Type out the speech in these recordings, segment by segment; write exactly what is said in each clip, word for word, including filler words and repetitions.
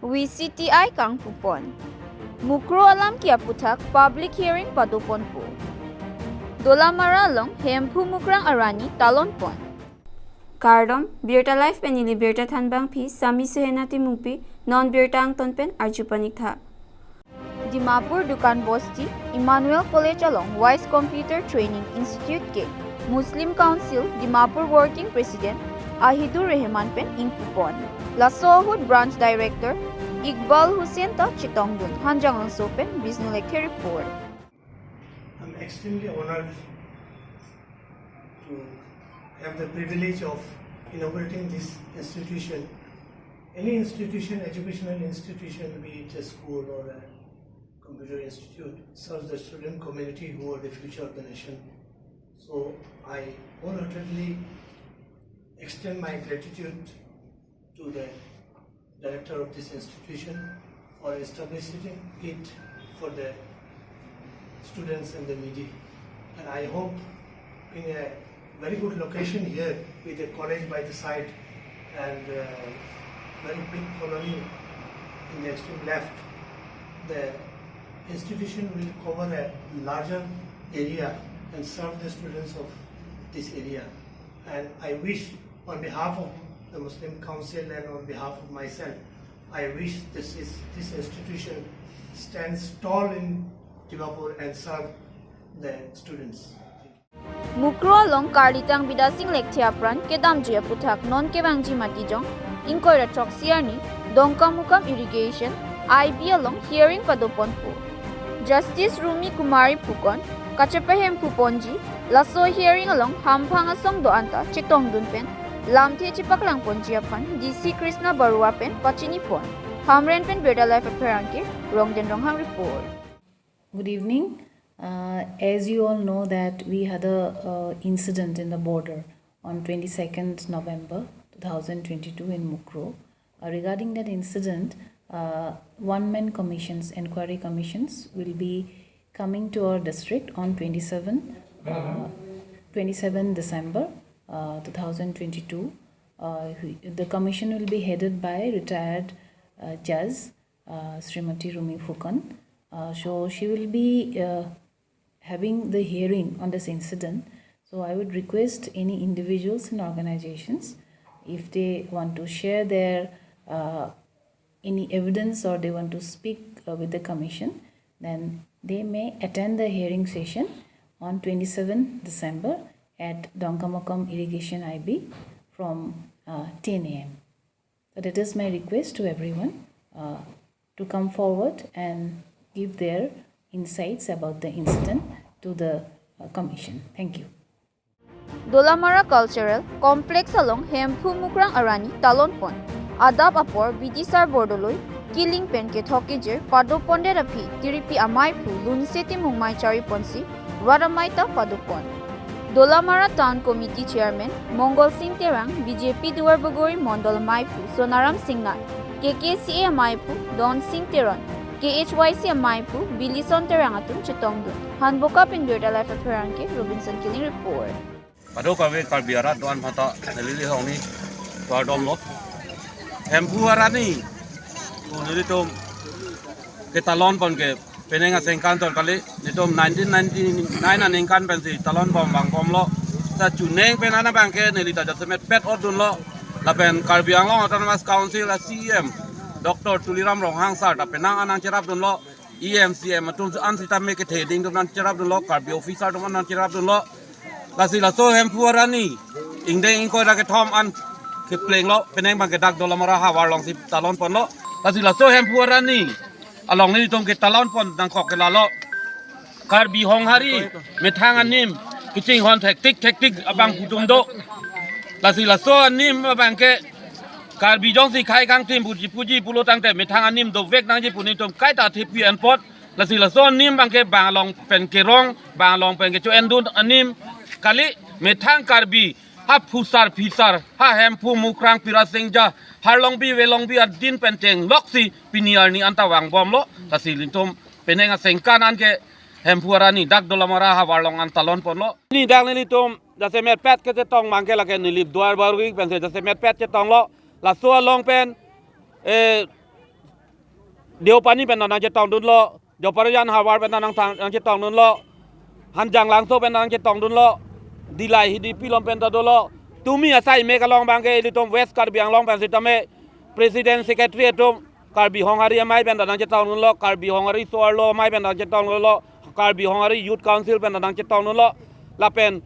V C T I kangpupon. Mukroh alam ke aputhak public hearing padoponpo. Dolamara along Hemphu Mukrang arani talonpon. Kardom, Birta Live pen neli Birta Thanbangpi, Sami Suhena Timungpi, non birta angton pen arjupanik tha. Dimapur Dukan Bosti, Emmanuel College along Wise Computer Training Institute ke Muslim Council Dimapur Working President Ahidur Rehman pen ingpupon. Laso ahut Branch Director Iqbal Hussain ta chetongdun. Hanjanglangso pen Bisnu Lekthe report. I'm extremely honored to have the privilege of inaugurating this institution. Any institution, educational institution, be it a school or a computer institute, serves the student community who are the future of the nation. So I wholeheartedly extend my gratitude to the director of this institution for establishing it for the students and the needy. And I hope in a very good location here with a college by the side and uh, very big colony in the extreme left, the institution will cover a larger area and serve the students of this area. And I wish, on behalf of the Muslim Council and on behalf of myself, I wish this is this institution stands tall in Dimapur and serve the students. Mukroh along Karlitang Bidya Sing Lekthe apran kedamji aputhak non kevangji matijong ingkoi ra throksi arni Dongkamukam Irrigation I B along hearing padoponpo. Justice Rumi Kumari Phukon kachepahem phuponji. Laso hearing along hamphang asong do-an ta chetongdun pen lamthe chepaklangponji aphan D C Krishna Barua pen pachinipon. Hamren pen Birta Live apherangke Rongden Ronghang report. Good evening. Uh, as you all know that we had a uh, incident in the border on twenty-second November two thousand twenty-two in Mukroh. Uh, regarding that incident, uh, one-man commissions, inquiry commissions will be coming to our district on twenty-seven, uh, twenty-seven December uh, two thousand twenty-two. Uh, who- the commission will be headed by retired uh, judge uh, Srimati Rumi Phukon. Uh, so she will be uh, having the hearing on this incident. So I would request any individuals and organizations, if they want to share their uh, any evidence or they want to speak uh, with the commission, then they may attend the hearing session on twenty-seven December at Dongkamukam Irrigation I B from uh, ten a m. So that is my request to everyone uh, to come forward and give their insights about the incident to the uh, commission. Thank you. Dolamara Cultural Complex along Hemphu Mukrang arani talonpon. Adap apor Bidisar Bordoloi kiling pen kethok kejir padopondet aphi tiripi amaiphu Lunse Timung mai chariponsi rat amai ta padopon. Dolamara Town Committee Chairman Mongol Sing Terang, B J P Duarbagori Mondol amaiphu Sonaram Singnath, K K C A amaiphu Don Sing Teron, K H Y C amaiphu Bilison Terang atum chetongdun. Hanboka pen Birta Live apherangke Robinson Killing report. Pado kave Karbi arat do-an aphanta neli hongni kardom lo. Hemphu arani, nelitum ketalonpon ke penang asengkan tor kali, nelitum nineteen ninety-nine aningkan pensi talonbom vangbomlo. Ta chuneng pen ana abangke neli ta jasemet pet otdunlo. Lapen Karbi Anglong Autonomous Council a C E M Doctor Tuliram Ronghang sir ta penang an nangcherapdunlo. E M, C E M atum an sitame kethe ding atum nangcherapdunlo, Karbi officer atum an nangcherapdunlo. Lasi laso Hemphu arani ingdeng ingkoi ra kethom an keplenglo, penang abangke dak Dolamara havar alongsi talonponlo. Lasi laso Hemphu arani along nelitum ketalonpon nangkok ke lalo. Karbi Honghari methang anim kachinghon thektik thektik abang pu atum do. Lasi laso anim abangke Karbi jongsi khei kangthim puji puji pulo tangte methang anim dovek nangji pu nelitum kaita thepi anpot. Lasi laso anim abangke bang along pen kerong, bang along pen kecho-endun anim kali. Methang Karbi ha phusar phisar, ha Hemphu Mukrang Pira Singja, Harlongbi Velongbi adin pen chengloksi pini arni anta vangbomlo. Lasi nelitum penang asengkan anke Hemphu arani dak Dolamara havar along an talonponlo. Pini dak nelitum jasemet pet kechetong abangke lake neli Duarbagori pensi jasemet pet chetonglo. Laso along pen eh, Deopani pen nangchetongdunlo, Joprajan havar pen nang thang, nangchetongdunlo, Hanjanglangso pen nangchetongdunlo, Dillai Hidipi along pen ta dolo. Tumi asai mek along abangke ilitum West Karbi Anglong pen sitame President Secretary atum Karbi Honghari amei pen ta nangchetongdunlo, Karbi Honghari so-arlo amei pen nangchetongdunlo, Karbi Honghari Youth Council pen ta nangchetongdunlo. Lapen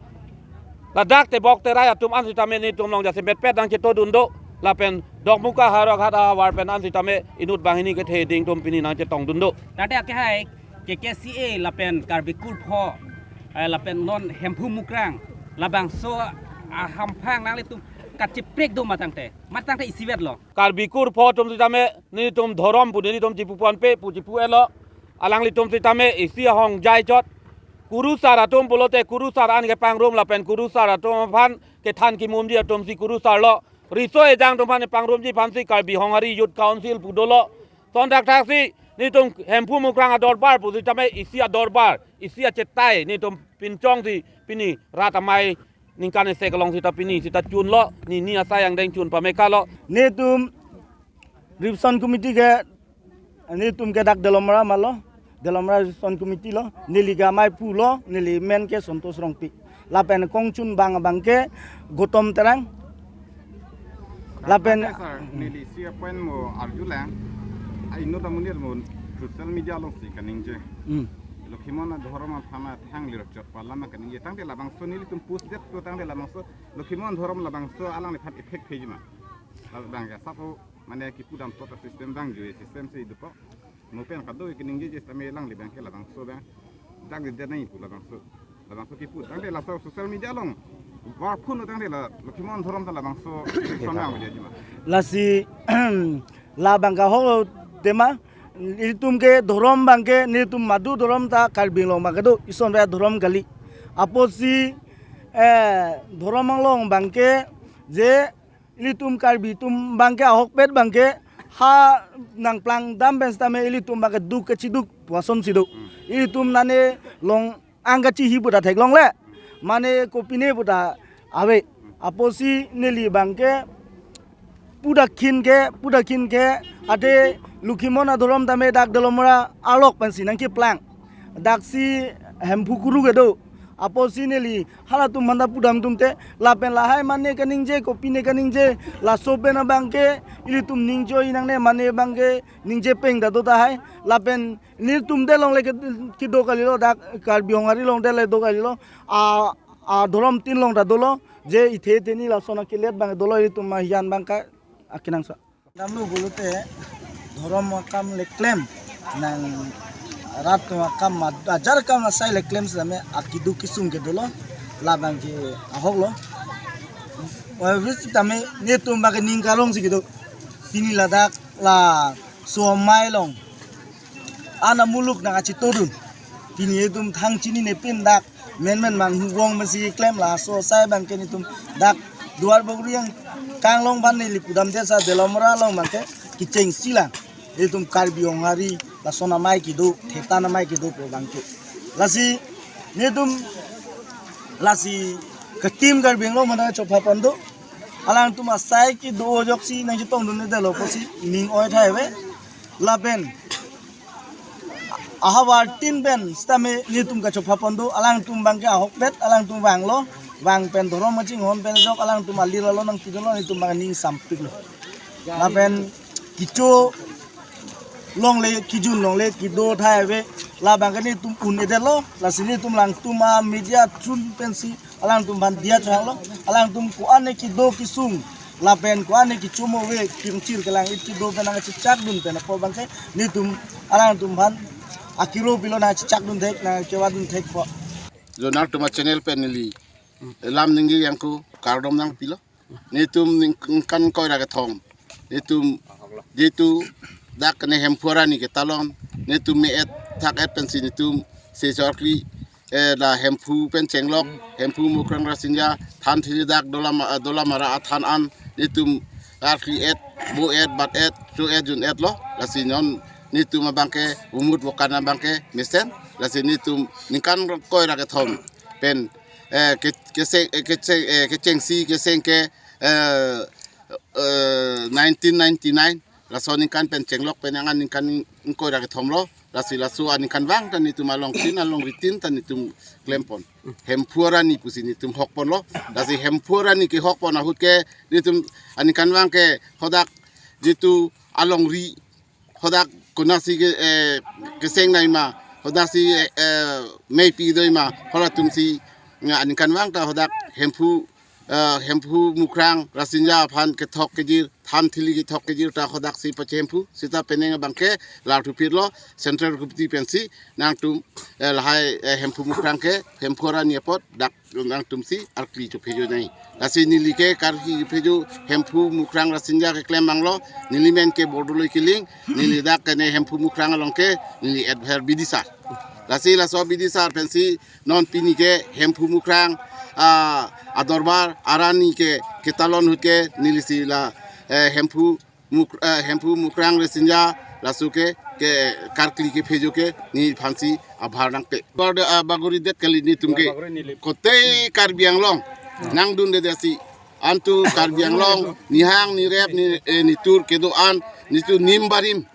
ladak tebok terai atum an sitame nelitum along jasemet pet nangchetongdun do. Lapen Dokmoka Howraghat ahavar pen an sitame inut banghini kethe ding atum pini nangchetongdun do. Tangte akehai K K C A lapen Karbi Kurpho, eh, lapen non Hemphu Mukrang labangso ahamphang nanglitum kachiprek do ma tangte, ma tangte isivet lo. Karbi Kurpho atum sitame nelitum dhorom pu nelitum chipu ponpe pu chipu-etlo. Alanglitum sitame isi ahongjai chot. Kurusar atum pulote kurusar an kepangrum lapen kurusar atum aphan kethan kimumji atum si kurusarlo. Riso ejang atum aphan pangrumji aphan si Karbi Honghari Youth Council pu dolo. Lason thakthak si nelitum Hemphu Mukrang adorbar pu sitame isi adorbar, isi achetai nelitum pinchong si pini rat amei ningkan isi kelong sita pini sita chunlo, ni ni asai angdeng chun pamekalo. Nelitum Revision Committee ke, nelitum ke dak Dolamara malo, Dolamara Revision Committee lo, neli ke amei pulo, neli men ke Santosh Rongpi. Lapen kongchunbang abangke Gautam Terang. Lapen Sir, neli isi a-point mo arjulang. A inut amonit mo social media alongsi kaningje. Hmm. Lokhimon adhorom aphan thang lirok chot palama kaningje. Tangte labangso nelitum post det to tangte labangso Lokhimon adhorom labangso alangliphan effect phejima. Labang ya sapo mane kipudam tota system bang jui system si dupo. Mo pen kado ke ningje je tame alangli abangke labangso abang. Dak di denai pu labangso. Labangso kipu. Tangte laso social media along. War phun tangte la Lokhimon adhorom ta labangso sonang jima. Lasi labang ke ahok tema, ilitum ke dhorom abangke, nelitum madu dhorom ta Karbi Anglong abangke do, ison ve dhorom kali. Apotsi, eh, dhorom along abangke, je ilitum Karbi atum abangke ahokpet abangke, ha nangplangdam pen sitame ilitum abangke duk kachiduk puson si do. Ilitum nane long angkachi hi puta theklongle. Mane kopine puta ave. Apotsi neli abangke pudak khin ke, pudak khin ke, ade Lokhimon adhorom tame dak Dolamara arlok pensi nangkeplang. Daksi Hemphu kuru kedo. Apotsi neli halatum manda pudam atum te, lapen lahai mane kaningje, kopine kaningje, laso pen abangke, ilitum ningjo inangne mane abangke, ningje peng ta do tahai, lapen nelitum de longle ke, kedo kalilo dak Karbi Honghari along de le do kalilo, a, adhorom tin along ta dolo, je ithe theni lason akelet abang dolo ilitum ahian abangke akenangsot. Damlo pulote dhorom akam le klem nang rat atum akam mad-, ajar akam asai le klem sitame akidu kisung ke dolo labangke ahoklo. Wabis tame nelitum abangke ning karong si kedo. Pini ladak laso amei along ana muluk nangkachitodun. Pini itum thang chinine pin dak menmen manghu vong mesi klem laso asai abangke nelitum dak Duar Bagori angkang along abang neli pudam desa Dolamara along abangke kechengsi lang. Itum Karbi Honghari lason amei kedo, thetan amei kedo pu abangke. Lasi nelitum lasi ke-team Karbi Anglong mane chopha pon do. Alangtum asai kedo ajoksi nangchetongdun-edetlo pusi ning oi thai ave. Lapen ahavar tin pen sitame nelitum kachopha pon do, alangtum abangke ahokpet, alangtum vanglo, vang pen dhorom kachinghon pen ajok alangtum ali lalo nangpidunlo, nelitum abang ning sampiklo. Lapen kecho longle, kejun longle kedo thai ave, labangke nelitum un-edetlo, lasi nelitum alangtum a-media through pensi alangtum aphan diya chalo, alangtum ko-an ne kedo kesung, lapen ko-an ne kechomo ave, kingchir kelang-it kedo pen nangchechakdun pen apot abangke, nelitum alangtum aphan akiro pilo nangchechakdun thek, nangkevadun thekpo. Lo nangtum a-channel pen neli lam ningje yang ko kardom nangpilo. Nelitum ning-, ningkan koi ra kethom. Nelitum jitu dak kene Hemphu arni ketalon. Nelitum me-et thak-et pensi nelitum sejorkli, eh, la Hemphu pen chenglok, Hemphu Mukrang Rasinja, than thili dak Dolam-, eh, Dolamara athan an, nelitum arkli-et, bo-et, bat-et, cho-et, jun-etlo, lasi non nelitum abangke, umut vokan abangke, mesen, lasi nelitum ningkan koi ra kethom. Pen, eh, ke, keseng, eh, kecheng, eh, kechengsi, keseng ke, eh, eh, nineteen ninety-nine, laso aningkan pen chenglok pen aningkan ingkoi ra kethom lo. Lasi laso aningkanvang ta netum alongtin alongritin ta netum klempon. Hemphu arni pusi netum hokponlo. Lasi Hemphu arni kehokpon ahut ke netum aningkanvang ke hadak jitu alongri hadak konatsi ke, eh, keseng nangji ma, konatsi, eh, meipi doji ma, halatumsi, nga aningkanvang ta hadak Hemphu, eh, Hemphu Mukrang Rasinja aphan kethok kejir, than thili kethok kejir ta hadaksi pachehemphu, seta penang abang ke larthu phitlo, Central Committee pensi nangtum, eh, lahai, eh, Hemphu Mukrang ke, Hemphu arni apot dak nangtumsi arkli chophejo nai. Lasi neli ke karkli chophejo Hemphu Mukrang Rasinja keklem abang lo, neli men ke Bordoloi Killing, neli dak kene Hemphu Mukrang along ke neli adver bidisar. Lasi laso bidisar pensi non pini ke Hemphu Mukrang, ah, adorbar arni ke ketalon ahut ke nelisi la, eh, Hemphu Muk-, eh, Hemphu Mukrang Rasinja laso ke, ke karkli kephejo ke nephansi abhar nangpe. Bor de, ah, bagori det kali netum ke. Kotei Karbi Anglong nangdundedetsi, antu Karbi Anglong nihang nirep ni, eh, nitur kedo-an, netum nim barim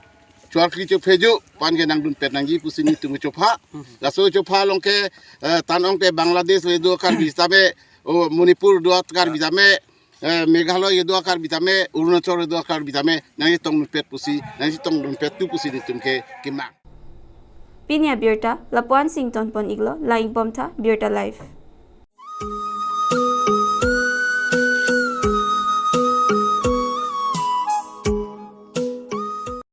cho-arkli chophejo aphan ke nangdunpet nangji pusi netum chopha. Laso chopha along ke, eh, tan-ong te Bangladesh le do Karbi tame, o Manipur do Karbi tame, eh, Meghalaya do Karbi tame, Arunachal do Karbi tame, nangchetongdunpet pusi, nangchetongdunpet tu pusi netum ke kemang. Pini abirta lapu-an si ingtonpon iklo, lang-ikbomtha, Birta Live.